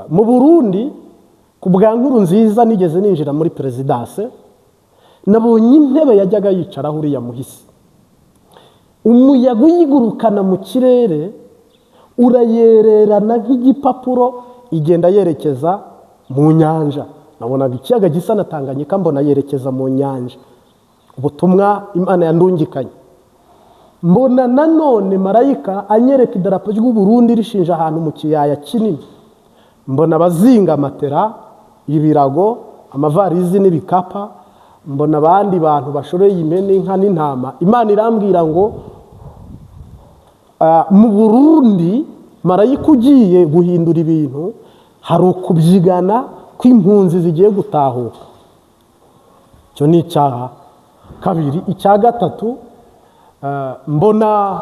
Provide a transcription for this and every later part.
Mu Burundi, ku bwa nkuru nziza, nigeze ninjira muri présidence, nabonye intebe yajyaga yicaraho uriya muhisi, umuyaga uyigurukana mu kirere, urayererana nk'igipapuro, igenda yerekeza mu nyanja. Nabonaga ikiyaga gisa na Tanganyika, mbona yerekeza mu nyanja. Ubutumwa Imana yandungikanye, mbona nanone marayika anyereka idarapo ry'u Burundi rishinje ahantu mu kiyaya kinini. Mbona abazinga matera, ibirago, amavarizi n'ibikapa, mbona abandi bantu bashoreye impene, inka n'intama. Imana irambwira ngo mu Burundi marayika ugiye guhindura ibintu, hari ukubyigana kw'impunzi zigiye gutahuka. Icyo ni icya kabiri. Icya gatatu, mbona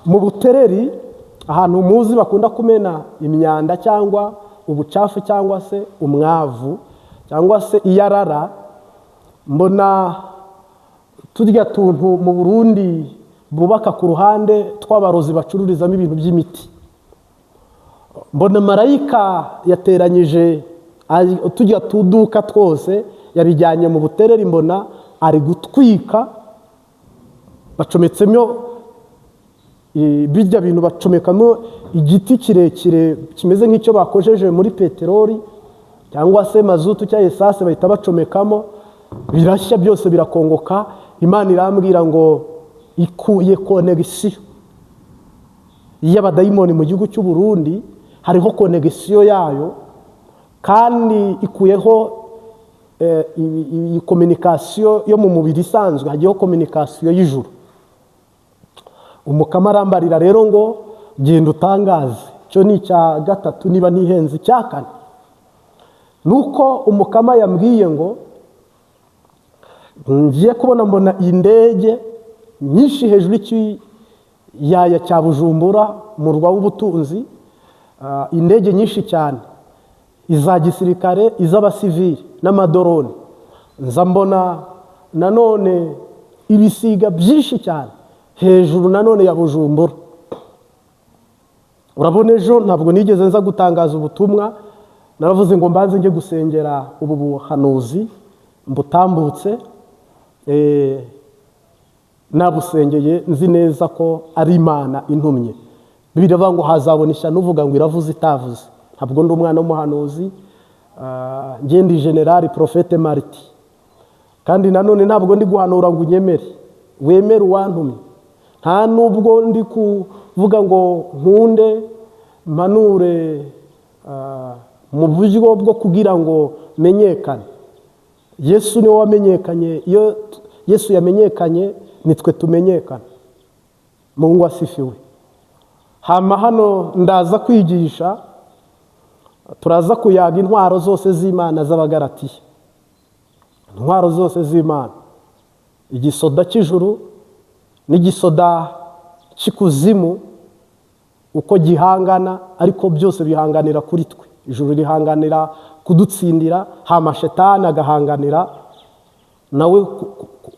mu Butereri, ahantu muzi bakunda kumena imyanda cyangwa ubucafu cyangwa se umwavu cyangwa se iyarara, mbona turya tuntu mu Burundi bubaka ku ruhande tw'abarozi bacururizamo ibintu by'imiti. Mbona marayika yateranyije tujya tuduka twose, yabijyanye mu Butereri, mbona ari gutwika, bacometsemo bijya bintu, bacomekamo igiti kirekire kimeze nk'icyo bakojeje muri peteroli cyangwa se mazutu cyangwa essence, bahita bacomekamo, birashya byose birakongoka. Imana irambwira ngo ikuye connexion y'abadayimoni mu gihugu cy'u Burundi, hariho connexion yayo, kandi ikuyeho iyi communication yo mu mubiri isanzwe, hagiyeho communication y'ijuru. Umukama arambarira rero ngo genda utangaze. Icyo ni icya gatatu niba ntihenze. Icya kane ni uko Umukama yambwiye ngo ngiye kubona, mbona indege nyinshi hejuru y'ikiyaya cya Bujumbura, umurwa w'ubutunzi, indege nyinshi cyane, iza gisirikare, iz'abasivili n'amadrone. Nza mbona nanone ibisiga byinshi cyane hejuru nanone ya Bujumbura. Urabona, ejo ntabwo nigeze nza gutangaza ubutumwa, naravuze ngo mbanze njye gusengera ubu buhanuzi mbutambutse. Nabusengeye, nzi neza ko ari Imana intumye. Biravuga ngo hazabona ishyano uvuga ngo iravuze itavuze. Ntabwo ndi umwana w'umuhanuzi, ngende général prophète Mariti. Kandi nanone ntabwo ndi guhanura ngo unyemere, wemere uwantumye. Nta nubwo ndi kuvuga ngo nkunde mpanure mu buryo bwo kugira ngo menyekane. Yesu niwe wamenyekanye. Iyo Yesu yamenyekanye, nitwe tumenyekana. Mungu asifiwe. Hama hano ndaza kwigisha, turaza kuyaga intwaro zose z'Imana z'Abagaratiya, intwaro zose z'Imana, igisoda cy'ijuru n'igisoda cy'ikuzimu uko gihangana, ariko byose bihanganira kuri twe. Ijuru rihanganira kudutsindira, hama shetani agahanganira nawe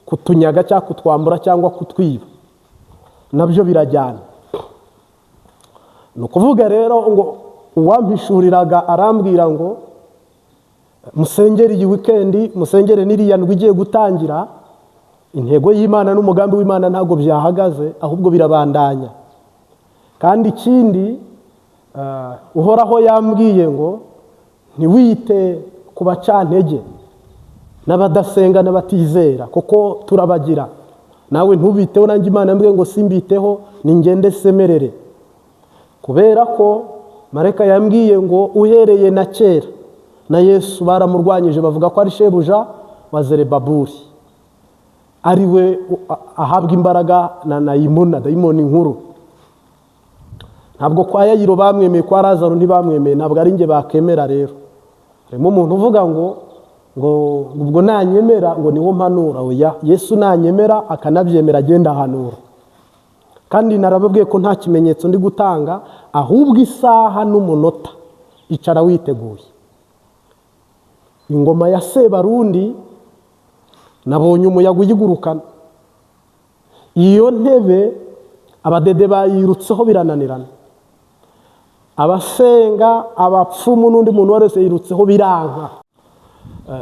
kutunyaga cyangwa kutwambura cyangwa kutwiba, nabyo birajyana. Ni ukuvuga rero ngo uwampishuriraga arambwira ngo musengere iyi wikendi, musengere n'iriya ndwi igiye gutangira. Intego y'Imana n'umugambi w'Imana ntabwo byahagaze, ahubwo birabandanya. Kandi ikindi, Uhoraho yambwiye ngo ntiwite ku bacantege n'abadasenga n'abatizera, kuko turabagira. Nawe ntubiteho, nanjye Imana yambwiye ngo simbiteho, ningende semerere, kubera ko marayika yambwiye ngo uhereye na kera na Yesu baramurwanyije, bavuga ko ari shebuja wa Zerebaburi, ari we ahabwa imbaraga na Nayimuna, dayimoni nkuru. Ntabwo kwa Yayiro bamwemeye, kwa Lazaro ntibamwemeye, ntabwo ari njye bakemera. Rero harimo umuntu uvuga ngo ubwo nanyemera ngo niwo mpanura. Oya, Yesu nanyemera akanabyemera, agenda ahanura. Kandi narababwiye ko nta kimenyetso ndi gutanga, ahubwo isaha n'umunota, icara witeguye. Ingoma ya Sebarundi nabonye umuyaga uyigurukana. Iyo ntebe abadede bayirutseho birananirana. Abasenga, abapfumu n'undi muntu wese yirutseho biranka.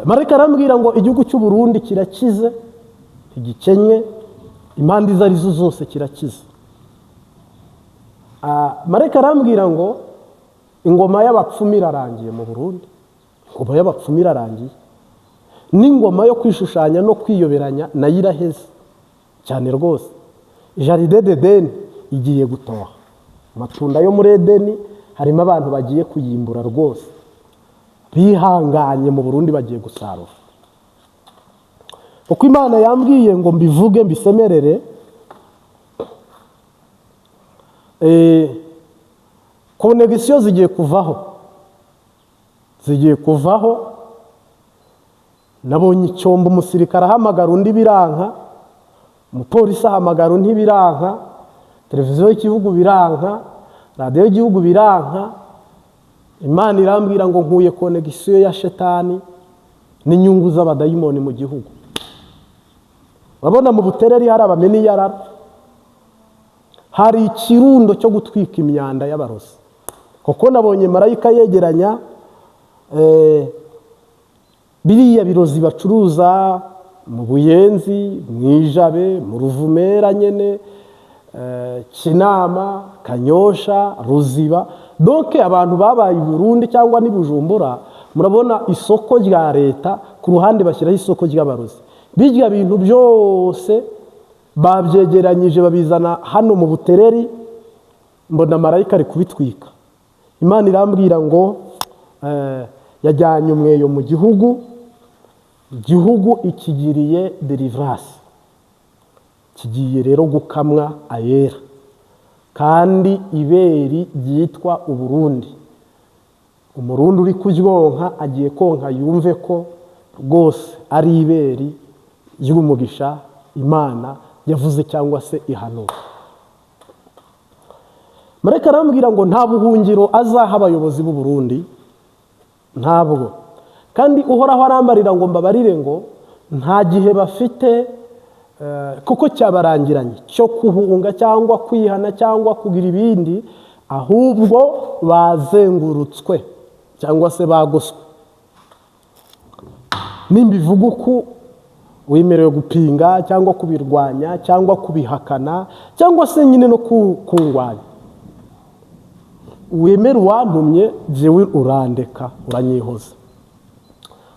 Marayika arambwira ngo igihugu cy'u Burundi kirakize, ntigikenye, impande izo arizo zose kirakize. Marayika arambwira ngo ingoma y'abapfumu irarangiye mu Burundi, ingoma y'abapfumu irarangiye, n'ingoma yo kwishushanya no kwiyoberanya nayo iraheze cyane rwose. Jardin d'Eden igiye gutoha amatunda yo muri Edeni, harimo abantu bagiye kuyimbura rwose, bihanganye mu Burundi bagiye gusarura. Uko Imana yambwiye ngo mbivuge, mbisemerere, connexion zigiye kuvaho, zigiye kuvaho. Nabonye icyombo, umusirikare ahamagara undi biranka, umupolisi ahamagara undi biranka, televiziyo y'igihugu biranka, radiyo y'igihugu biranka. Imana irambwira ngo nkuye connexion ya shetani n'inyungu z'abadayimoni mu gihugu. Urabona mu Butereri hari abameniyarara, hari ikirundo cyo gutwika imyanda y'abarozi, kuko nabonye marayika yegeranya biriya birozi bacuruza mu Buyenzi, mu Ijabe, mu Ruvumera nyene, Kinama, Kanyosha, Ruziba. Donc abantu babaye i Burundi cyangwa n'i Bujumbura, murabona isoko rya leta, ku ruhande bashyiraho isoko ry'abarozi. Birya bintu byose babyegeranyije babizana hano mu Butereri, mbona marayika ari kubitwika. Imana irambwira ngo yajyanye umweyo mu gihugu, igihugu ikigiriye deliverance, kigiye rero gukamwa ayera, kandi iberi ryitwa Uburundi, Umurundi uri kuryonka agiye konka yumve ko rwose ari iberi ry'umugisha Imana yavuze cyangwa se ihanura. Marayika arambwira ngo nta buhungiro azaha abayobozi b'u Burundi, ntabwo. Kandi Uhoraho arambarira ngo mbabarire ngo nta gihe bafite kuko cyabarangiranye cyo kuhunga cyangwa kwihana cyangwa kugira ibindi, ahubwo bazengurutswe cyangwa se bagoswe. Nimbivuga uku, wemerewe gupinga cyangwa kubirwanya cyangwa kubihakana cyangwa se nyine no kungwanya. Wemere uwantumye, jyewe urandeka, uranyihoza.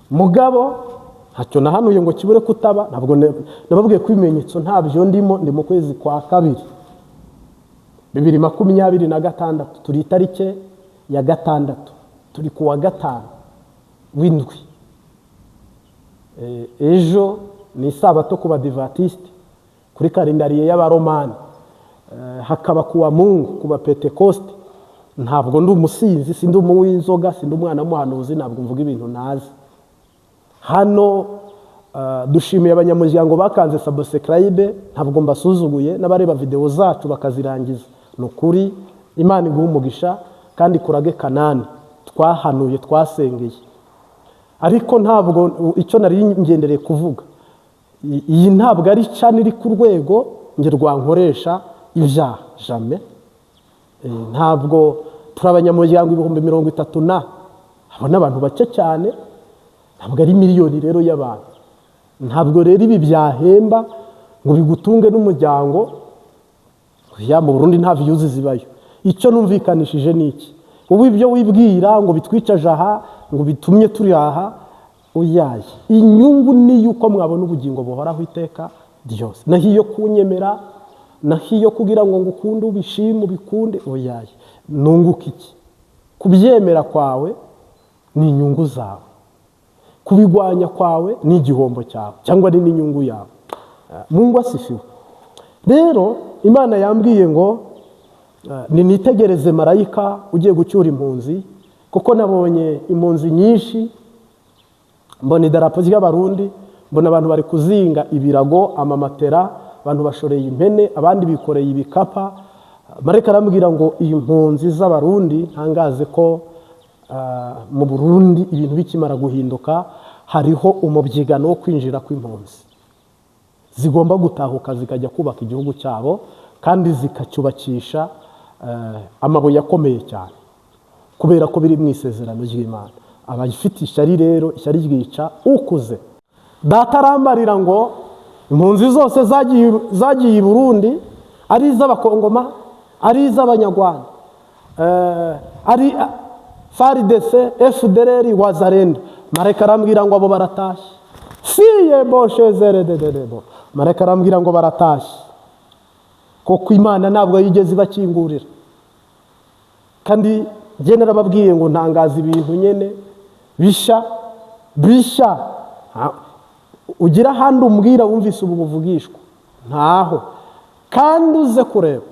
Mugabo ntacyo nahanuye ngo kibure kutaba. Ntabwo nababwiye ko ibimenyetso ntabyo ndimo. Ndi mu kwezi kwa kabiri 2026, turi itariki ya 6, turi ku wa 5 w'indwi. Ejo ni isabato ku Badivatisite kuri calendrier y'Abaromani, hakaba ku wa Mungu ku Bapentekosite. Ntabwo ndi umusinzi, sindi umunywi w'inzoga, sindi umwana w'umuhanuzi, ntabwo mvuga ibintu ntazi. Hano dushimiye abanyamuryango bakanze subscribe, ntabwo mbasuzuguye, n'abareba videwo zacu bakazirangiza. Ni ukuri Imana iguha umugisha kandi kurage Kanani twahanuye, twasengeye. Ariko ntabwo icyo nari ngendereye kuvuga, iyi ntabwo ari channel iri ku rwego nge rwankoresha ibyaha, jamais. Ntabwo turi abanyamuryango 30,000 na abo ni abantu bake cyane, ntabwo ari miliyoni rero y'abantu. Ntabwo rero ibi byahemba ngo bigutunge n'umuryango. Ya mu Burundi nta views zibayo. Icyo numvikanishije ni iki: ubu ibyo wibwira ngo bitwicaje aha, ngo bitumye turi aha, uyaye, inyungu ni yuko mwabona ubugingo buhoraho iteka ryose. Naho iyo kunyemera, naho iyo kugira ngo ngukunde, ubishime, ubikunde, oyaye, nunguka iki? Kubyemera kwawe ni inyungu zawe, kubigwanya kwawe ni igihombo cyawe cyangwa ni n'inyungu yawe. Mungu asifiwe. Rero Imana yambwiye ngo ninitegereze marayika ugiye gucyura impunzi, kuko nabonye impunzi nyinshi, mbona idarapo ry'Abarundi, mbona abantu bari kuzinga ibirago, amamatera, abantu bashoreye impene, abandi bikoreye ibikapa. Marayika arambwira ngo iyi mpunzi z'Abarundi, ntangaze ko mu Burundi ibintu bikimara guhinduka hariho umubyigano wo kwinjira kw'impunzi zigomba gutahuka zikajya kubaka igihugu cyabo kandi zikacyubakisha amabuye akomeye cyane. Kubera ko biri mu isezerano ry'Imana. Abafite ishyari rero, ishyari ryica ukuze. Data arambarira ngo impunzi zose zagiye i Burundi, ari iz'Abakongoma, ari iz'Abanyarwanda, ari FARDC, FDLR, Wazalendo. Marayika arambwira ngo abo baratashye. Siye boshezere dededebo. Marayika arambwira ngo baratashye, kuko Imana ntabwo yigeze ibakingurira. Kandi njye narababwiye ngo ntangaza ibintu nyine bisha bisha. Ugira ahandi umbwira wumvise ubu buvugishwa? Ntaho. Kandi uze kureba,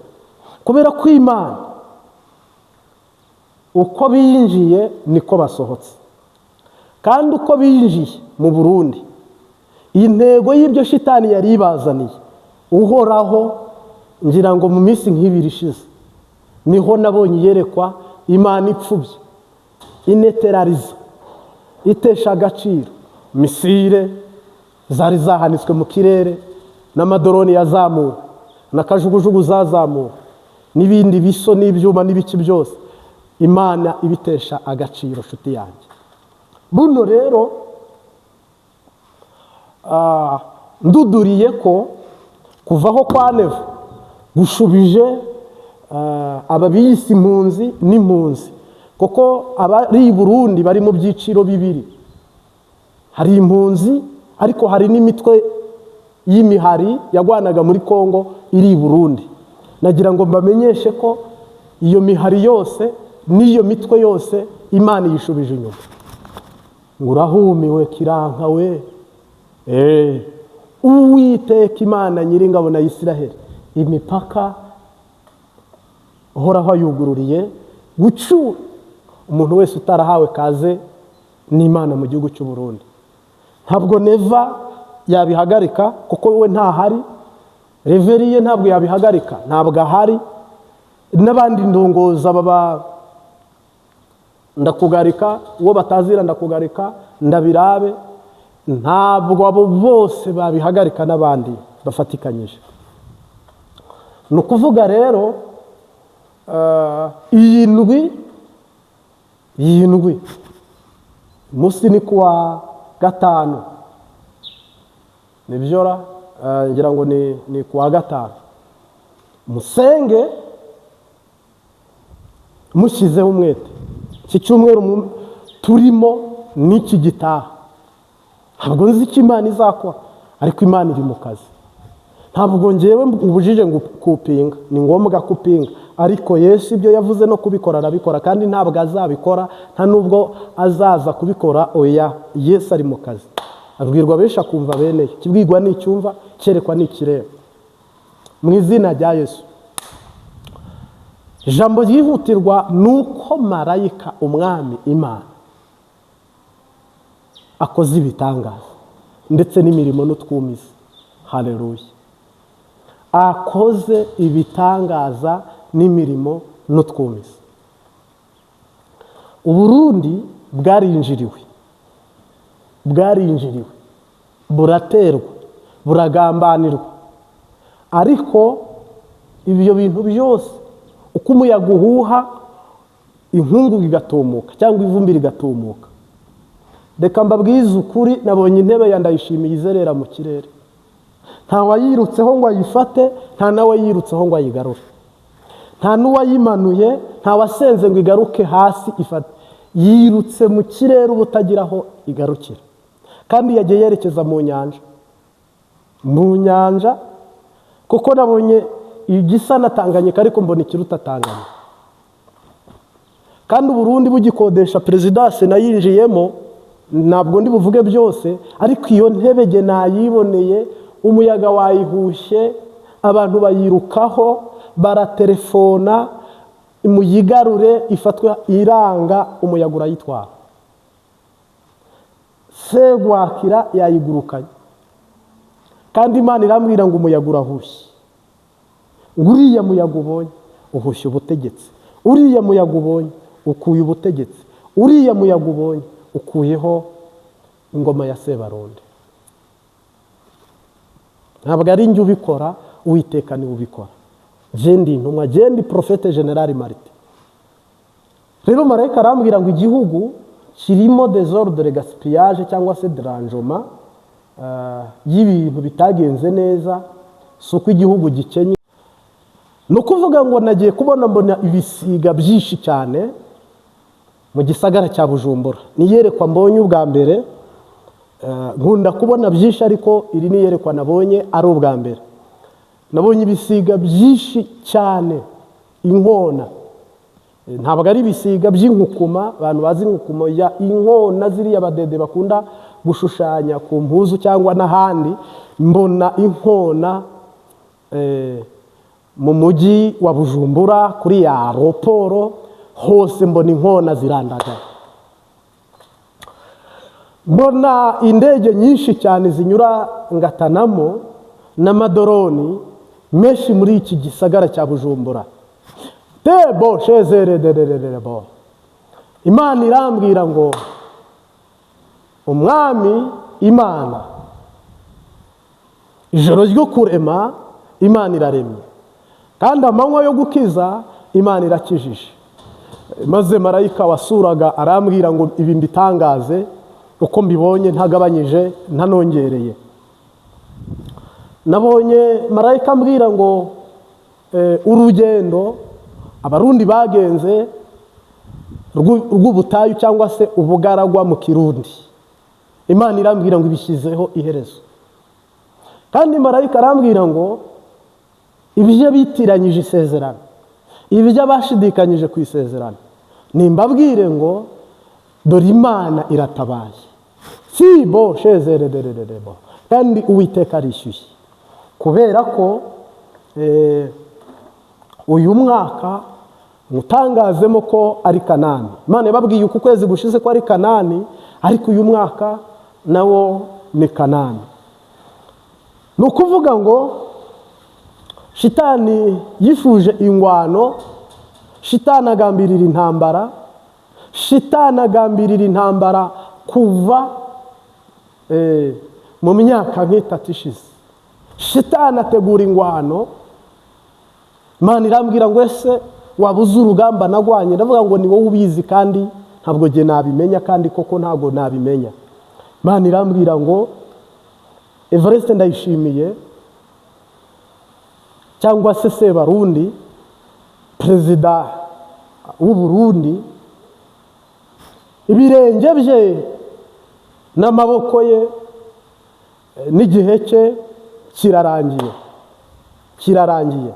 kubera ko Imana uko binjiye niko basohotse, kandi uko binjiye mu Burundi, intego y'ibyo shitani yari ibazaniye, Uhoraho, ngira ngo mu minsi nk'ibiri ishize niho nabonye iyerekwa, Imana ipfubye, ineterariza, itesha agaciro missile zari zahanitswe mu kirere, n'amadrone yazamuwe, na kajugujugu zazamuwe, n'ibindi biso n'ibyuma n'ibiki byose, Imana ibitesha agaciro. Nshuti yanjye, buno rero nduduriye ko kuvaho kwa Neva gushubije aba biyise impunzi n'impunzi, kuko abari i Burundi bari mu byiciro bibiri: hari impunzi, ariko hari n'imitwe y'imihari yagwanaga muri Kongo iri i Burundi. Nagira ngo mbamenyeshe ko iyo mihari yose n'iyo mitwe yose Imana yishubije inyuma. Ngo urahumiwe kiranka we! Uwiteka Imana Nyiringabo na Isiraheli, imipaka Uhoraho ayugururiye gucura umuntu wese utarahawe kaze n'Imana mu gihugu cy'u Burundi. Ntabwo Neva yabihagarika kuko we ntahari. Reveriye ntabwo yabihagarika, ntabwo ahari. N'abandi ndongoza baba ndakugarika, uwo batazira ndakugarika, ndabirabe. Ntabwo abo bose babihagarika n'abandi bafatikanyije. Ni ukuvuga rero iyi ndwi, umunsi ni kuwa gatanu, nibyora ngira ngo ni kuwa gatanu, musenge mushyizeho umwete. Iki cyumweru turimo n'iki gitaha, ntabwo nzi icyo Imana izakora, ariko Imana iri mu kazi. Ntabwo ngewe ubujije ngo kupinga, ni ngombwa kupinga, ariko Yesu ibyo yavuze no kubikora arabikora, kandi ntabwo azabikora, nta nubwo azaza kubikora. Oya, Yesu ari mu kazi. Abwirwa benshi akumva bene yo, kibwirwa n'icyumva, cyerekwa n'ikireba. Mu izina rya Yesu, ijambo ryihutirwa ni uko marayika Umwami Imana akoze ibitangaza ndetse n'imirimo n'utwumizi. Hareruya! Akoze ibitangaza n'imirimo n'utwumizi. Uburundi bwarinjiriwe, bwarinjiriwe, buraterwa, buragambanirwa, ariko ibyo bintu byose, uko umuyaga uhuha inkungugu igatumuka cyangwa ivumbi rigatumuka. Reka mbabwize ukuri, nabonye intebe ya Ndayishimiye izerera mu kirere. Nta wayirutseho ngo ayifate, nta n'uwayirutseho ngo ayigarure, nta n'uwayimanuye, nta wasenze ngo igaruke hasi ifate. Yirutse mu kirere uba utagira aho igarukira, kandi yagiye yerekeza mu nyanja, mu nyanja, kuko nabonye igisa na Tanganyika, ariko mbona ikiruta Tanganyika. Kandi Uburundi bugikodesha présidence nayinjiyemo, ntabwo ndi buvuge byose, ariko iyo ntebe jye nayiboneye, umuyaga wayihushye, abantu bayirukaho, baratelefona muyigarure ifatwe, iranga, umuyaga urayitwara. Segwakira yayigurukanye. Kandi Imana irambwira ngo umuyaga urahushye, ngo uriya muyaga ubonye uhushye ubutegetsi, uriya muyaga ubonye ukuye ubutegetsi, uriya muyaga ubonye ukuyeho ingoma ya Sebarundi. Ntabwo ari njye ubikora, Uwiteka niwe ubikora. Jye ndi intumwa, jye ndi prophète général Marite. Rero marayika arambwira ngo igihugu kirimo désordre, gaspillage cyangwa se dérangement y'ibintu bitagenze neza. Si uko igihugu gikenye. Ni ukuvuga ngo nagiye kubona mbona ibisiga byinshi cyane mu gisagara cya Bujumbura. Niyerekwa mbonye ubwa mbere. Nkunda kubona byinshi, ariko iri ni iyerekwa nabonye ari ubwa mbere. Nabonye ibisiga byinshi cyane, inkona. Ntabwo ari ibisiga by'inkukuma, abantu bazi inkukuma ya inkona ziriya badede bakunda gushushanya ku mpuzu cyangwa n'ahandi. Mbona inkona mu mujyi wa Bujumbura, kuri ya aéroport hose mbona inkona zirandagaye. Mbona indege nyinshi cyane zinyura ngatanamo n'amadoroni menshi muri iki gisagara cya Bujumbura. Tebo shezere derererebo. Imana irambwira ngo Umwami Imana, ijoro ryo kurema Imana iraremye, kandi amanywa yo gukiza Imana irakijije. Maze marayika wasuraga arambwira ngo ibi mbitangaze uko mbibonye, ntagabanyije, ntanongereye. Nabonye marayika ambwira ngo urugendo Abarundi bagenze rw'ubutayu cyangwa se ubugaragwa mu Kirundi, Imana irambwira ngo ibishyizeho iherezo. Kandi marayika arambwira ngo ibyo bitiranyije isezerano, ibyo abashidikanyije ku isezerano, nimbabwire ngo dore Imana iratabaye. Si bo shezere derererebo. Kandi Uwiteka arishyuye, kubera ko uyu mwaka mutangazemo ko ari Kanani. Imana yababwiye uku kwezi gushize ko ari Kanani, ariko uyu mwaka nawo ni Kanani. Ni ukuvuga ngo shitani yifuje ingwano, shitani agambirira intambara, shitani agambirira intambara kuva mu myaka nk'itatu ishize. Shitani ategura ingwano. Imana irambwira ngo ese waba uzi urugamba nagwanye? Ndavuga ngo ni wowe ubizi, kandi ntabwo njye nabimenya, kandi koko ntabwo nabimenya. Imana irambwira ngo Evariste Ndayishimiye cyangwa se Sebarundi, perezida w'u Burundi, ibirenge bye n'amaboko ye n'igihe cye kirarangiye, kirarangiye.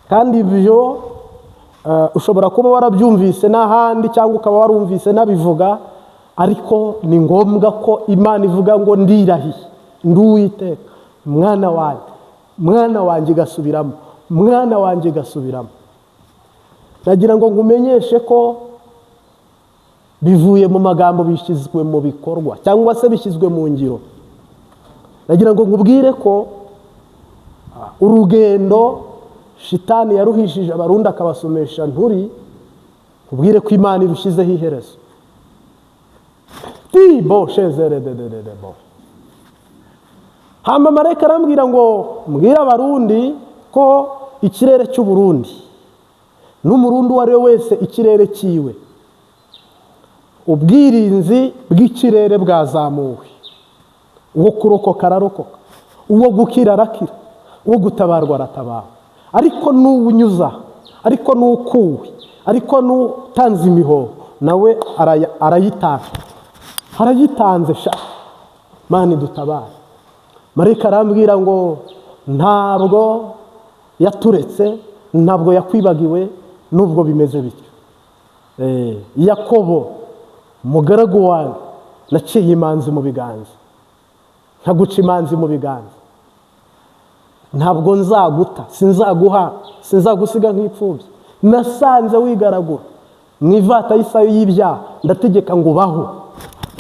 Kandi ibyo ushobora kuba warabyumvise n'ahandi cyangwa ukaba warumvise n'abivuga, ariko ni ngombwa ko Imana ivuga ngo ndirahiye, ndi Uwiteka, mwana wanjye, mwana wanjye, igasubiramo, mwana wanjye, igasubiramo. Nagira ngo nkumenyeshe ko bivuye mu magambo bishyizwe mu bikorwa cyangwa se bishyizwe mu ngiro. Nagira ngo nkubwire ko urugendo shitani yaruhishije Abarundi akabasomesha nturi, nkubwire ko Imana irushyizeho iherezo. Tibo shezere dededede bo. Hamba marayika arambwira ngo mbwire Abarundi ko ikirere cy'u Burundi n'Umurundi uwo ari we wese, ikirere cyiwe, ubwirinzi bw'ikirere bwazamuwe. Uwo kurokoka ararokoka, uwo gukira arakira, uwo gutabarwa aratabarwa, ariko n'uwunyuza, ariko n'ukuwe, ariko n'utanze imihoho nawe arayitanga, arayitanze sha. Mani dutabare. Marayika arambwira ngo ntabwo yaturetse, ntabwo yakwibagiwe nubwo bimeze bityo. Yakobo umugaragu wawe, naciye imanzi mu biganza, nkaguca imanzi mu biganza, ntabwo nzaguta, sinzaguha, sinzagusiga nk'imfubyi. Nasanze wigaragura mu ivata y'isayo y'ibyaha, ndategeka ngo ubaho.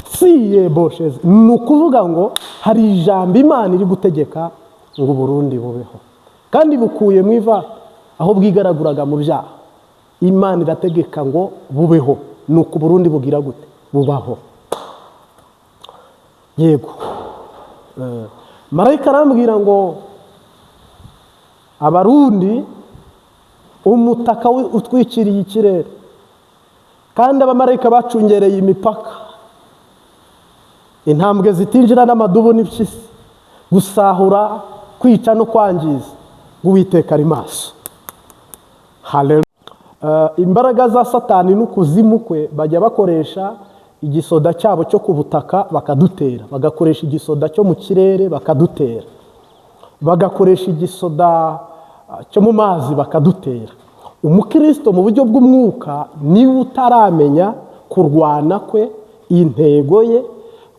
Si yebosheze. Ni ukuvuga ngo hari ijambo Imana iri gutegeka ngo Uburundi bubeho, kandi bukuye mu ivata aho bwigaraguraga mu byaha. Imana irategeka ngo bubeho. Ni uku Burundi bugira gute? Bubaho. Yego. Marayika arambwira ngo Abarundi, umutaka utwikiriye ikirere. Kandi abamarayika bacungereye imipaka, intambwe zitinjira n'amadubu n'impyisi, gusahura, kwica no kwangiza, ngo Uwiteka ari maso. Haleluya. Imbaraga za Satani n'ukuzimu kwe, bajya bakoresha igisoda cyabo cyo ku butaka bakadutera, bagakoresha igisoda cyo mu kirere bakadutera, bagakoresha igisoda cyo mu mazi bakadutera. Umukristo mu buryo bw'umwuka niwe utaramenya kurwana kwe, intego ye,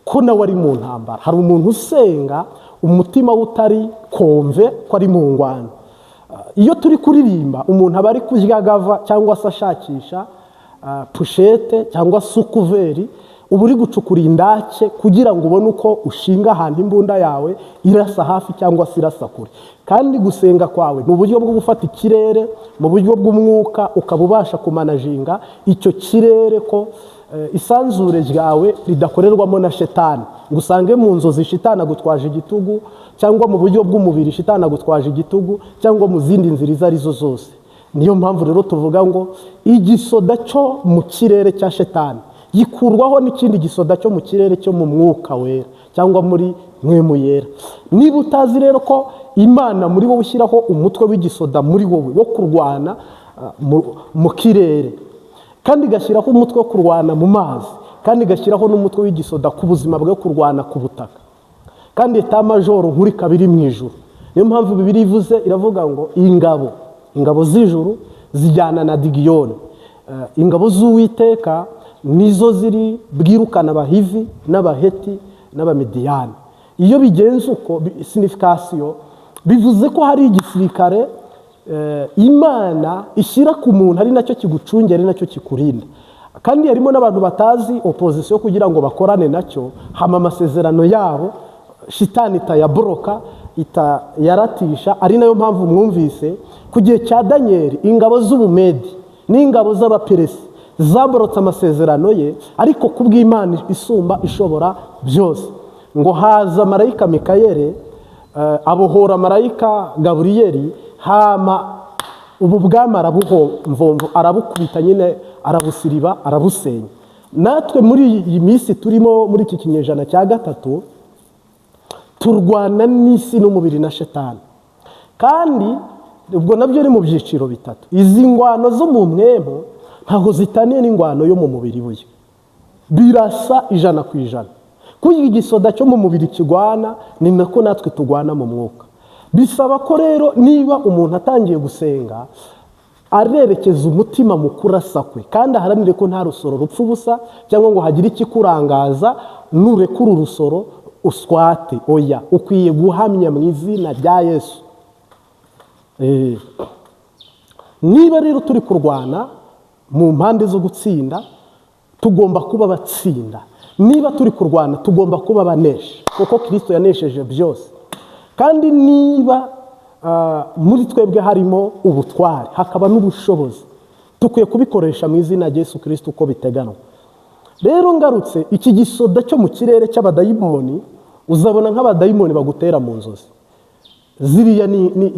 ko nawe ari mu ntambara. Hari umuntu usenga umutima we utari komve ko ari mu ngwano. Iyo turi kuririmba, umuntu aba ari kurya gava cyangwa se ashakisha pochette cyangwa se ukuveri, uba uri gucukura indake kugira ngo ubone uko ushinga ahantu imbunda yawe irasa hafi cyangwa se irasa kure. Kandi gusenga kwawe ni uburyo bwo gufata ikirere mu buryo bw'umwuka, ukaba ubasha kumanaginga icyo kirere ko isanzure ryawe ridakorerwamo na shetani, ngo usange mu nzozi shitani agutwaje igitugu, cyangwa mu buryo bw'umubiri shitani agutwaje igitugu, cyangwa mu zindi nzira izo arizo zose. Niyo mpamvu rero tuvuga ngo igisoda cyo mu kirere cya shetani gikurwaho n'ikindi gisoda cyo mu kirere cyo mu mwuka wera cyangwa muri mwemu yera. Niba utazi rero ko Imana muri wowe ushyiraho umutwe w'igisoda muri wowe wo kurwana mu kirere, kandi igashyiraho umutwe wo kurwana mu mazi, kandi igashyiraho n'umutwe w'igisoda ku buzima bwo kurwana ku butaka, kandi état-major nkuru ikaba iri mu ijuru. Niyo mpamvu Bibiliya ivuze, iravuga ngo ingabo z'ijuru zijyana na Gidiyoni. Ingabo z'Uwiteka nizo ziri bwirukana Abahivi n'Abaheti n'Abamidiyani. Iyo bigenze uko, signification bivuze ko hari igisirikare Imana ishyira ku muntu, ari nacyo kigucungira, ari nacyo kikurinda. Kandi harimo n'abantu batazi opposition kugira ngo bakorane nacyo, hama amasezerano yabo shitani itayaboroka, itayaratisha. Ari nayo mpamvu mwumvise ku gihe cya Daniyeli ingabo z'Ubumedi n'ingabo z'Abaperesi zaborotse amasezerano ye, ariko kubw'Imana isumba ishobora byose, ngo haza marayika Mikayeli, abohora marayika Gaburiyeli, hama ubu bwami arabuhomvomvo, arabukubita nyine, arabusiriba, arabusenya. Natwe muri iyi minsi turimo, muri iki kinyejana cya gatatu, turwana n'isi n'umubiri na shetani. Kandi ubwo nabyo ni mu byiciro bitatu. Izi ngwano zo mu mwemu ntabwo zitaniye n'ingwano yo mu mubiri, buye birasa 100%. Kuko igisoda cyo mu mubiri kigwana, ni nako natwe tugwana mu mwuka. Bisaba ko rero niba umuntu atangiye gusenga, arerekeza umutima mu kurasa kwe, kandi aharanire ko nta rusoro rupfa ubusa cyangwa ngo hagire ikikurangaza, nurekura urusoro uswate. Oya, ukwiye guhamya mu izina rya Yesu. Niba rero turi kurwana mu mpande zo gutsinda, tugomba kuba abatsinda. Niba turi kurwana, tugomba kuba abanesha, kuko Kirisito yanesheje byose. Kandi niba muri twebwe harimo ubutware, hakaba n'ubushobozi, dukwiye kubikoresha mu izina rya Yesu Kirisito uko biteganwa. Rero ngarutse, iki gisoda cyo mu kirere cy'abadayimoni, uzabona nk'abadayimoni bagutera mu nzozi. Ziriya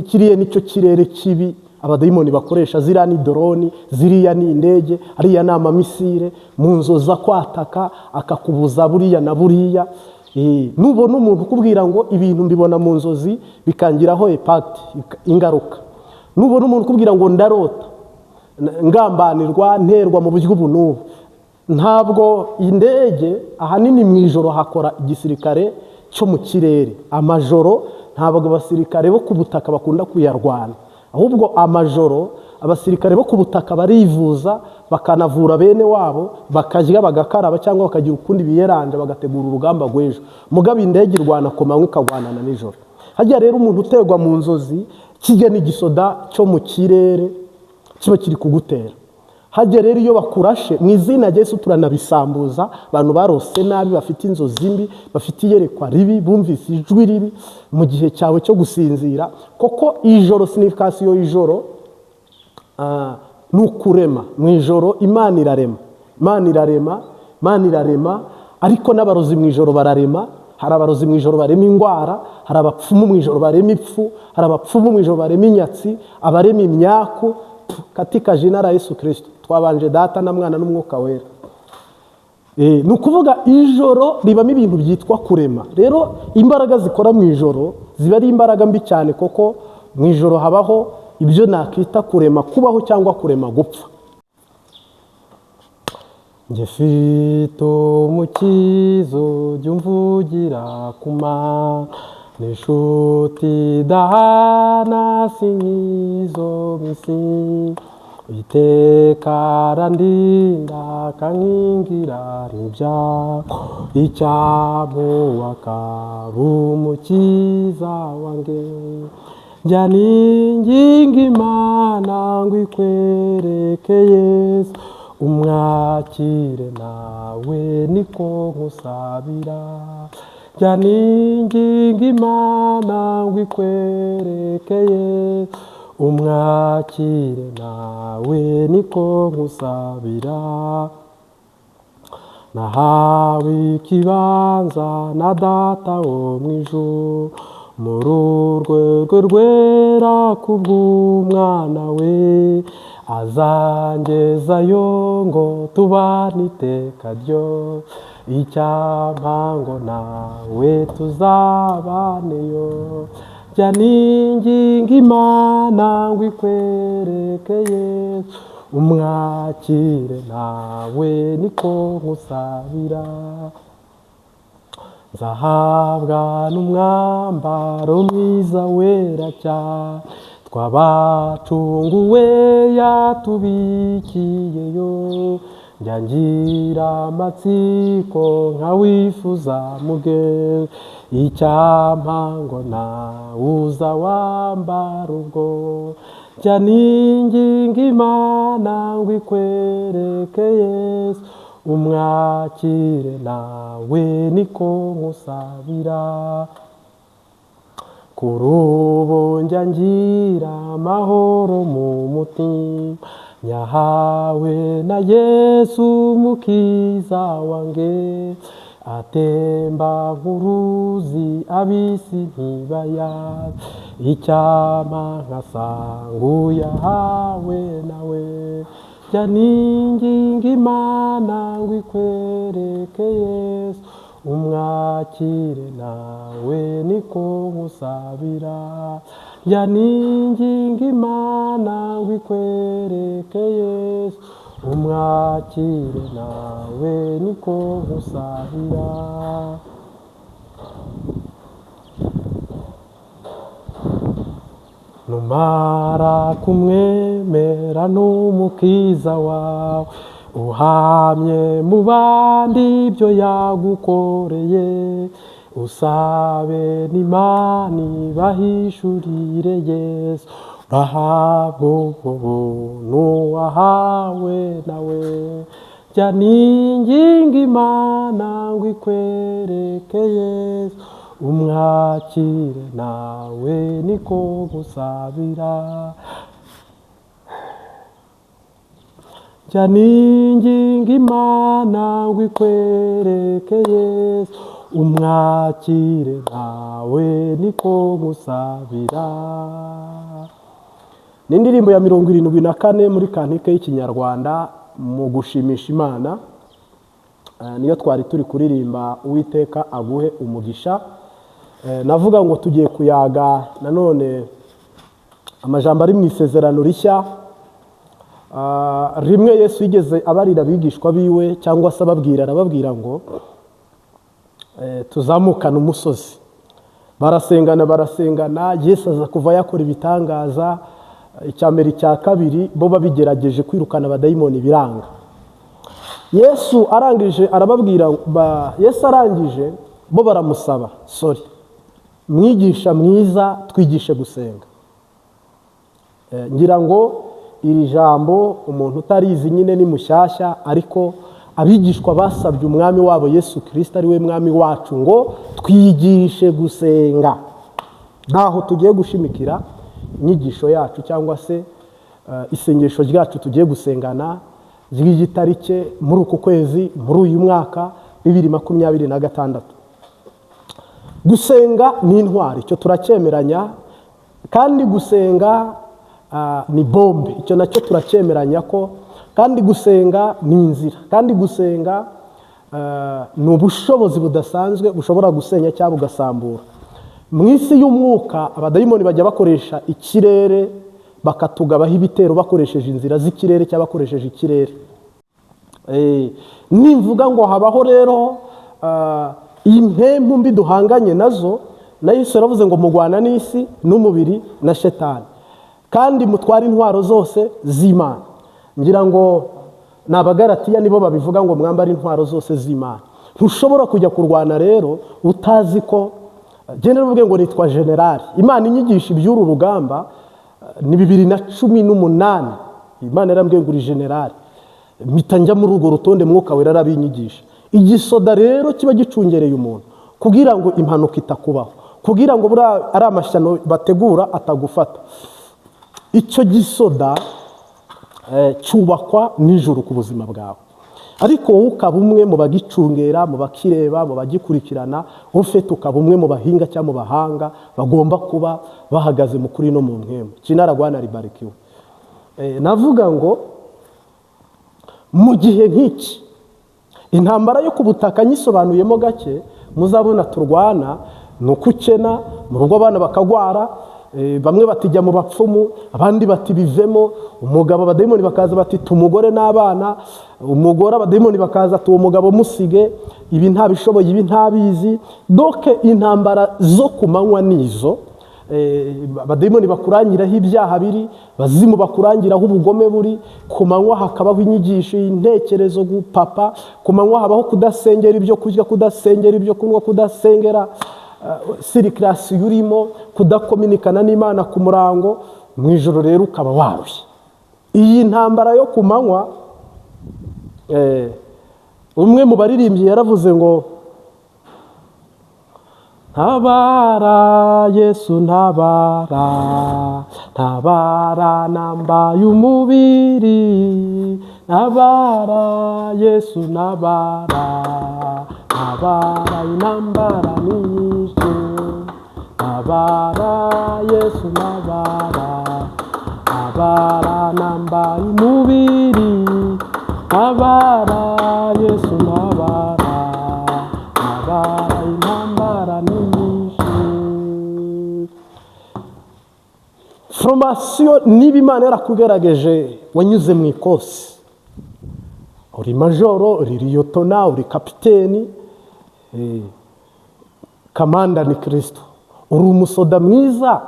kiriya nicyo kirere kibi abadayimoni bakoresha. Ziriya ni drone, ziriya ni indege, ariya ni ama missile. Mu nzozi akwataka, akakubuza buriya na buriya. Nubona umuntu ukubwira ngo ibintu mbibona mu nzozi bikangiraho impact, ingaruka, nubona umuntu ukubwira ngo ndarota ngambanirwa, nterwa mu buryo ubu n'ubu, ntabwo indege, ahanini mu ijoro hakora igisirikare cyo mu kirere. Amajoro ntabwo abasirikare bo ku butaka bakunda kuyarwana, ahubwo amajoro abasirikare bo ku butaka barivuza, bakanavura bene wabo, bakarya, bagakaraba, cyangwa bakagira ukundi biyeranja, bagategura urugamba rw'ejo. Mugabo indege irwana ku manywa, ikagwanana nijoro. Hajya rero umuntu uterwa mu nzozi, kijya n'igisoda cyo mu kirere kiba kiri kugutera. Hajya rero iyo bakurashe, mu izina rya Yesu turanabisambuza. Abantu barose nabi, bafite inzozi mbi, bafite iyerekwa ribi, bumvise ijwi ribi mu gihe cyawe cyo gusinzira, koko ijoro, signification ijoro ni ukurema. Mu ijoro Imana irarema, Imana irarema, Imana irarema. Ariko n'abarozi mu ijoro bararema. Hari abarozi mu ijoro barema indwara, hari abapfumu mu ijoro barema ipfu, hari abapfumu mu ijoro barema inyatsi, abarema imyaku. Katika jina la Yesu Kristo. Twabanje Data na Mwana n'Umwuka Wera. Ni ukuvuga ijoro ribamo ibintu byitwa kurema. Rero imbaraga zikora mu ijoro ziba ari imbaraga mbi cyane, kuko mu ijoro habaho ibyo nakita kurema kubaho cyangwa kurema gupfa. Njye mfite umukiza ujya umvugira ku Mana, n'inshuti idahana, si nk'izo mu isi. Iteka arandinda, akankingira n'ibyago, icyampa akaba umukiza wanjye. Njya ninginga Imana ngo ikwereke Yesu, umwakire nawe niko nkusabira. Njya ninginga Imana ngo ikwereke Yesu, umwakire nawe niko nkusabira. Nahawe ikibanza na Data wo mu ijuru muri urwego rwera kubw'umwana we, azangezayo ngo tubane iteka ryo. Icyampa ngo nawe tuzabaneyo. Jya ninginga Imana ngo ikwereke Yesu, umwakire nawe niko nkusabira. Nzahabwa n'umwambaro mwiza wera cyane, twabacunguwe yatubikiyeyo. Njya ngira amatsiko nkawifuza mugenzi, icyampa ngo nawe uza wambara ubwo. Njya ninginga Imana ngo ikwereke Yesu, umwakire nawe niko nkusabira. Kuri ubu njya ngira amahoro mu mutima, nyahawe na Yesu Mukiza wanjye. Atemba nk'uruzi, ab'isi ntibayazi, icyampa nkasanga uyahawe nawe. Jya ninginga Imana ngo ikwereke Yesu, umwakire nawe niko nkusabira. Jya ninginga Imana ngo ikwereke Yesu, umwakire nawe niko nkusabira. Numara kumwemera n'umukiza wawe, uhamye mu bandi ibyo yagukoreye, usabe n'Imana ibahishurire Yesu, urahabwa ubwo buntu wahawe nawe. Jya ninginga Imana ngo ikwereke Yesu, umwakire nawe niko gusabira. Jya ninginga Imana ngo ikwereke Yesu, umwakire nawe niko gusabira. Ni indirimbo ya 74 muri kantike y'Ikinyarwanda mu gushimisha Imana. Niyo twari turi kuririmba. Uwiteka aguhe umugisha. Navuga ngo tugiye kuyaga nanone amajambo ari mu Isezerano Rishya. Rimwe Yesu yigeze abarira abigishwa biwe, cyangwa se ababwira, arababwira ngo tuzamukane umusozi. Barasengana, barasengana, Yesu aza kuva yakora ibitangaza. Icya mbere, icya kabiri, bo babigerageje kwirukana abadayimoni biranga. Yesu arangije arababwira, Yesu arangije bo baramusaba: "Sorry, mwigisha mwiza, twigishe gusenga." Ngira ngo iri jambo umuntu utarizi nyine ni mushyashya, ariko abigishwa basabye umwami wabo Yesu Kirisita, ari we mwami wacu, ngo twigishe gusenga. Ntaho tugiye gushimikira inyigisho yacu cyangwa se isengesho ryacu tugiye gusengana ry'igitarike muri uku kwezi, muri uyu mwaka 2026. Gusenga ni intwari, icyo turacyemeranya. Kandi gusenga ni bombe. Icyo nacyo turacyemeranya ko kandi gusenga ni inzira, kandi gusenga ni ubushobozi budasanzwe bushobora gusenya cyangwa bugasambura. Mu isi y'umwuka, abadayimoni bajya bakoresha ikirere, bakatugabaho ibitero bakoresheje inzira z'ikirere cyangwa bakoresheje ikirere. Nimvuga ngo habaho rero impempu mbi duhanganye nazo, na Yesu yaravuze ngo mugwana n'isi n'umubiri na shetani, kandi mutware intwaro zose z'Imana. Ngira ngo ni Abagaratiya nibo babivuga ngo mwambare intwaro zose z'Imana. Ntushobora kujya kurwana rero utazi ko genda uvuge ngo nitwa generali. Imana inyigisha iby'uru rugamba ni 2018. Imana yarambwiye ngo uri generali, mpita njya muri urwo rutonde. Mwuka Wera arabinyigisha. Igisoda rero kiba gicungereye umuntu kugira ngo impanuka itakubaho, kugira ngo buriya ari amashyano bategura atagufata. Icyo gisoda cyubakwa nijoro ku buzima bwawe, ariko wowe ukaba umwe mu bagicungera, mu bakireba, mu bagikurikirana, ufite ukaba umwe mu bahinga cyangwa mu bahanga bagomba kuba bahagaze mu kuri no mu mpwemu. Jina la Bwana libarikiwe. Navuga ngo mu gihe nk'iki, intambara yo ku butaka nyisobanuyemo gake, muzabona turwana ni uko ukena mu rugo, abana bakagwara, bamwe batijya mu bapfumu, abandi bati bivemo. Umugabo abadayimoni bakaza bati tumugore n'abana, umugore abadayimoni bakaza ati uwo mugabo musige, ibi ntabishoboye, ibi ntabizi. Donc intambara zo ku manywa nizo. Abadayimoni bakurangiraho ibyaha biri, bazimu bakurangiraho ubugome buri ku manywa. Hakabaho inyigisho, intekerezo gupapa ku manywa. Habaho kudasengera ibyo kurya, kudasengera ibyo kunywa, kudasengera circulation urimo, kudakominikana n'Imana ku murango. Mu ijoro rero ukaba warushye. Iyi ntambara yo ku manywa, umwe mu baririmbyi yaravuze ngo: "Ntabara Yesu, ntabara, ntabara, nambaye umubiri, ntabara Yesu, ntabara, ntabara, intambara ni nyinshi, ntabara Yesu, ntabara, ntabara, nambaye umubiri, ntabara Yesu, ntabara, ntabara, intambara ni nyinshi." Formation, niba Imana yarakugerageje, wanyuze mu ikosi, uri majoro, uri liyotona, uri kapiteni, kamanda ni Kirisito. Uri umusoda mwiza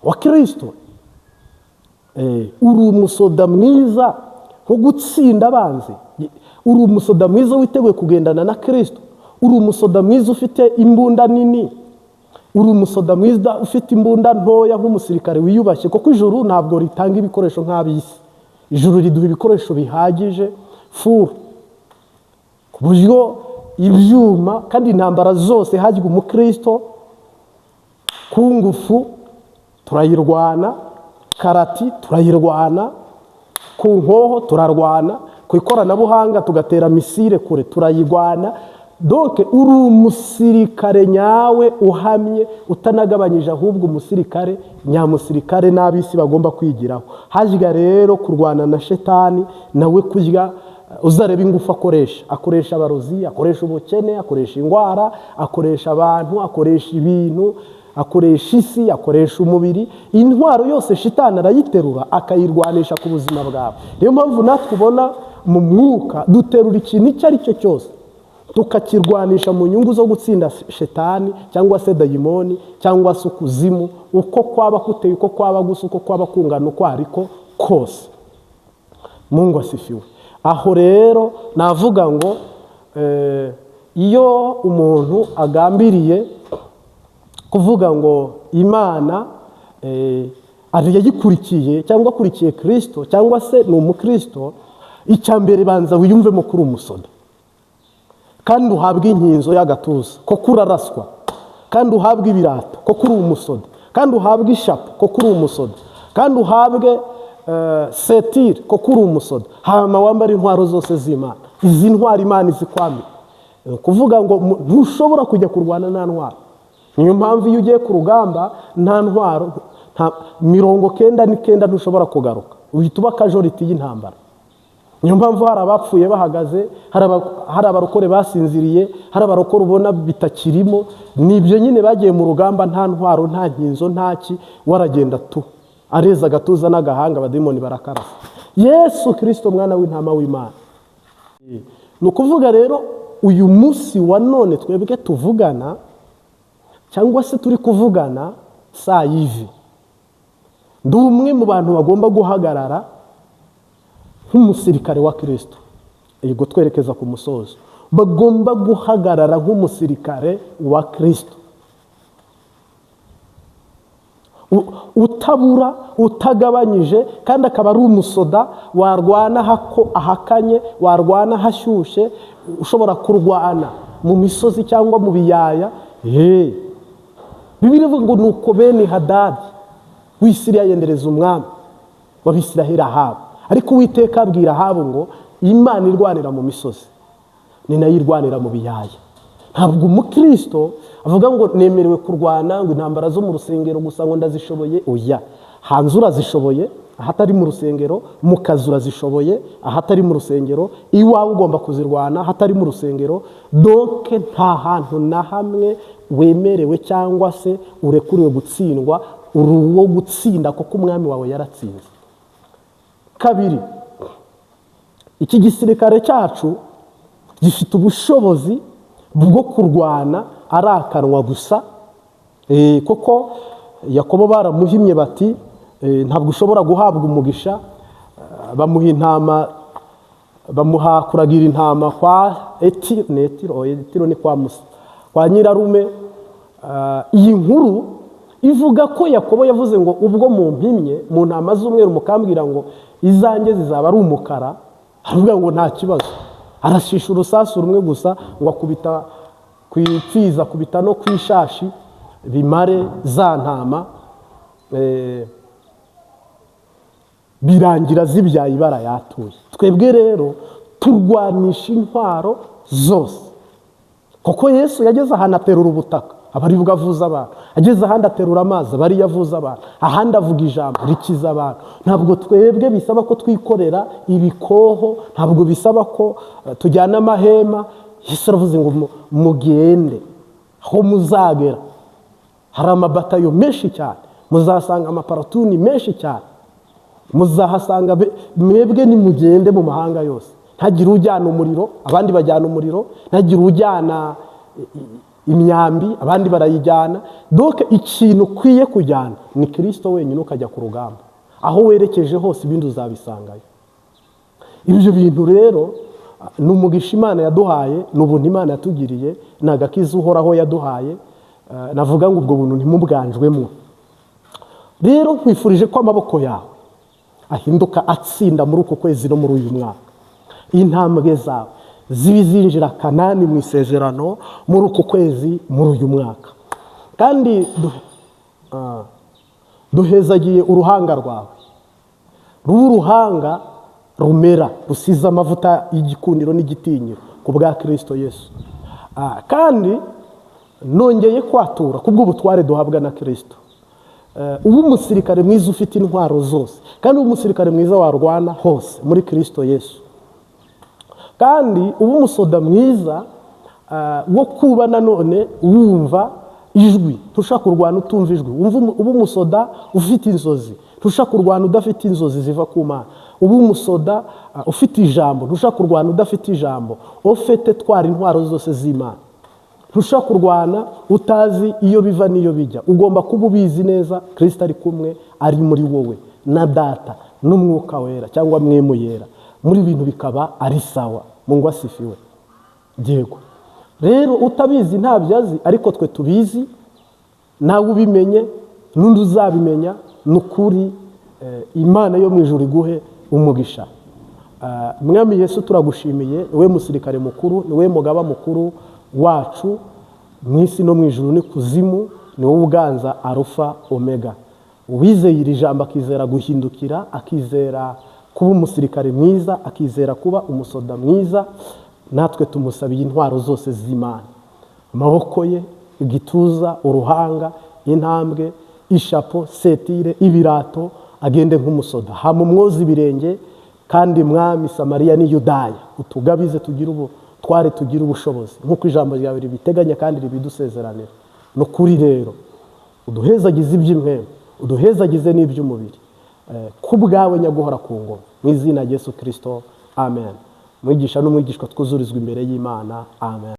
wa Kirisito. Uri umusoda mwiza wo gutsinda abanzi, uri umusoda mwiza witeguye kugendana na Kirisito, uri umusoda mwiza ufite imbunda nini, uri umusoda mwiza ufite imbunda ntoya nk'umusirikare wiyubashye, kuko ijuru ntabwo ritanga ibikoresho nk'ab'isi. Ijuru riduha ibikoresho bihagije full, ku buryo ibyuma kandi intambara zose hajya umukristo ku ngufu turayirwana, karate turayirwana, ku nkoho turarwana, ku ikoranabuhanga tugatera missile kure turayirwana. Donc uri umusirikare nyawe uhamye, utanagabanyije, ahubwo umusirikare nyamusirikare n'ab'isi bagomba kwigiraho. Hajya rero kurwana na shetani nawe, kurya uzareba ingufu akoresha: akoresha abarozi, akoresha ubukene, akoresha indwara, akoresha abantu, akoresha ibintu, akoresha isi, akoresha umubiri. Intwaro yose shitani arayiterura akayirwanisha ku buzima bwawe. Niyo mpamvu natwe ubona mu mwuka duterura ikintu icyo ari cyo cyose tukakirwanisha mu nyungu zo gutsinda shetani cyangwa se dayimoni cyangwa se ukuzimu, uko kwaba kuteye, uko kwaba gusa, uko kwaba kungana, uko ariko kose. Mungu asifiwe. Aho rero navuga ngo iyo umuntu agambiriye kuvuga ngo Imana yayikurikiye cyangwa akurikiye Kirisito cyangwa se ni umukristo, icya mbere banza wiyumvemo kuri umusoda, kandi uhabwe inkinzo y'agatuza ko kuraraswa, kandi uhabwe ibirato ko kuri umusoda, kandi uhabwe ishapo ko kuri umusoda, kandi uhabwe ceinture ko kuri umusoda, hanyuma wambara intwaro zose z'Imana. Izi ntwaro Imana izikwambika, ni ukuvuga ngo ntushobora kujya kurwana nta ntwaro. Niyo mpamvu iyo ugiye ku rugamba nta ntwaro, nta 99 ntushobora kugaruka, uhita uba casualty y'intambara. Niyo mpamvu hari abapfuye bahagaze, hari abarokore basinziriye, hari abarokore ubona bitakirimo. Ni ibyo nyine, bagiye mu rugamba nta ntwaro, nta nkinzo, nta ki, waragenda tu areza agatuza n'agahanga, abadimoni barakarasa. Yesu Kirisito, mwana w'intama w'Imana. Ni ukuvuga rero, uyu munsi wa none twebwe tuvugana, cyangwa se turi kuvugana saa y'ivi, ndi umwe mu bantu bagomba guhagarara nk'umusirikare wa Kirisito. Yego, twerekeza ku musozo, bagomba guhagarara nk'umusirikare wa Kirisito utabura, utagabanyije, kandi akaba ari umusoda warwana ahakanye, warwana hashyushye, ushobora kurwana mu misozi cyangwa mu biyaya. Bibiliya ivuga ngo nuko Beni Hadadi w'Isiriya yendereza umwami w'Abisiraheli Ahabu. Ariko Uwiteka abwira Ahabu ngo Imana irwanira mu misozi ni nayo irwanira mu biyaya. Ntabwo umukristo avuga ngo nemerewe kurwana ngo intambara zo mu rusengero gusa, ngo ndazishoboye. Oya, hanze urazishoboye ahatari mu rusengero, mu kazi urazishoboye ahatari mu rusengero, iwawe ugomba kuzirwana ahatari mu rusengero. Donc nta hantu na hamwe wemerewe cyangwa se urekuriwe gutsindwa. Uri uwo gutsinda kuko umwami wawe yaratsinze. Kabiri, iki gisirikare cyacu gifite ubushobozi bwo kurwana ari akanwa gusa. Kuko Yakobo baramuhimye bati ntabwo ushobora guhabwa umugisha. Bamuha intama, bamuha kuragira intama kwa Eti, ni Etiro, Etiro ni kwa Musa, kwa nyirarume. Iyi nkuru ivuga ko Yakobo yavuze ngo ubwo mumpimye mu ntama z'umweru, mukambwira ngo izanjye zizaba ari umukara, aravuga ngo nta kibazo. Arashisha urusasu rumwe gusa, ngo akubita ku ipfizi, akubita no ku ishashi, bimare za ntama. Birangira zibyaye ibara yatuye. Twebwe rero turwanisha intwaro zose, kuko Yesu yageze ahantu aterura ubutaka, aba aribwo avuza abantu, ageze ahandi aterura amazi, aba ariyo avuza abantu, ahandi avuga ijambo rikiza abantu. Ntabwo twebwe bisaba ko twikorera ibikoho, ntabwo bisaba ko tujyana amahema. Yesu aravuze ngo mugende, aho muzagera hari amabatayo menshi cyane, muzahasanga amaparatuni menshi cyane, muzahasanga mwebwe nimugende mu mahanga yose. Ntagire ujyana umuriro, abandi bajyana umuriro, ntagire ujyana imyambi, abandi barayijyana. Donc ikintu ukwiye kujyana ni Kirisito wenyine, ukajya ku rugamba aho werekeje hose, ibindi uzabisangayo. Ibyo bintu rero ni umugisha Imana yaduhaye, ni ubuntu Imana yatugiriye, ni agakiza Uhoraho yaduhaye. Navuga ngo ubwo buntu ntimubwanjwemo. Rero nkwifurije ko amaboko yawe ahinduka atsinda muri uku kwezi no muri uyu mwaka, intambwe zawe zibe zinjira Kanani mu isezerano muri uku kwezi, muri uyu mwaka. Kandi duhezagiye uruhanga rwawe, ruba uruhanga rumera rusize amavuta y'igikundiro n'igitinyiro ku bwa Kirisito Yesu. Kandi nongeye kwatura ku bw'ubutware duhabwa na Kirisito, uba umusirikare mwiza ufite intwaro zose, kandi uba umusirikare mwiza warwana hose muri Kirisito Yesu, kandi uba umusoda mwiza wo kuba nanone wumva ijwi. Ntushaka kurwana utumva ijwi. Uba umusoda ufite inzozi, ntushaka kurwana udafite inzozi ziva ku Mana. Uba umusoda ufite ijambo, ntushaka kurwana udafite ijambo. Ufite twara intwaro zose z'Imana. Ntushobora kurwana utazi iyo biva n'iyo bijya. Ugomba kuba ubizi neza, Kirisito ari kumwe, ari muri wowe na Data n'Umwuka Wera cyangwa Mwemu Yera, muri bintu bikaba ari sawa. Mungu asifiwe. Yego, rero utabizi ntabyo azi, ariko twe tubizi, nawe ubimenye n'undi uzabimenya. Ni ukuri, Imana yo mu ijuru iguhe umugisha. Mwami Yesu, turagushimiye. Ni we musirikare mukuru, ni we mugaba mukuru wacu mu isi no mu ijuru n'ikuzimu, ni wowe uganza, Arufa Omega. Uwizeye iri jambo, akizera guhindukira, akizera kuba umusirikare mwiza, akizera kuba umusoda mwiza, natwe tumusabiye intwaro zose z'Imana, amaboko ye, igituza, uruhanga, intambwe. Ishapo, ceinture, ibirato, agende nk'umusoda, hama umwoza ibirenge. Kandi Mwami, Samariya ni Yudaya, utugabize tugire ubu tware, tugire ubushobozi nk'uko ijambo ryawe ribiteganya kandi ribidusezeranira. Ni ukuri rero, uduhezagize iby'impwemu, uduhezagize n'iby'umubiri, ku bwawe nyaguhora ku ngoma, mu izina rya Yesu Kirisito, amen. Mwigisha n'umwigishwa twuzurizwa imbere y'Imana, amen.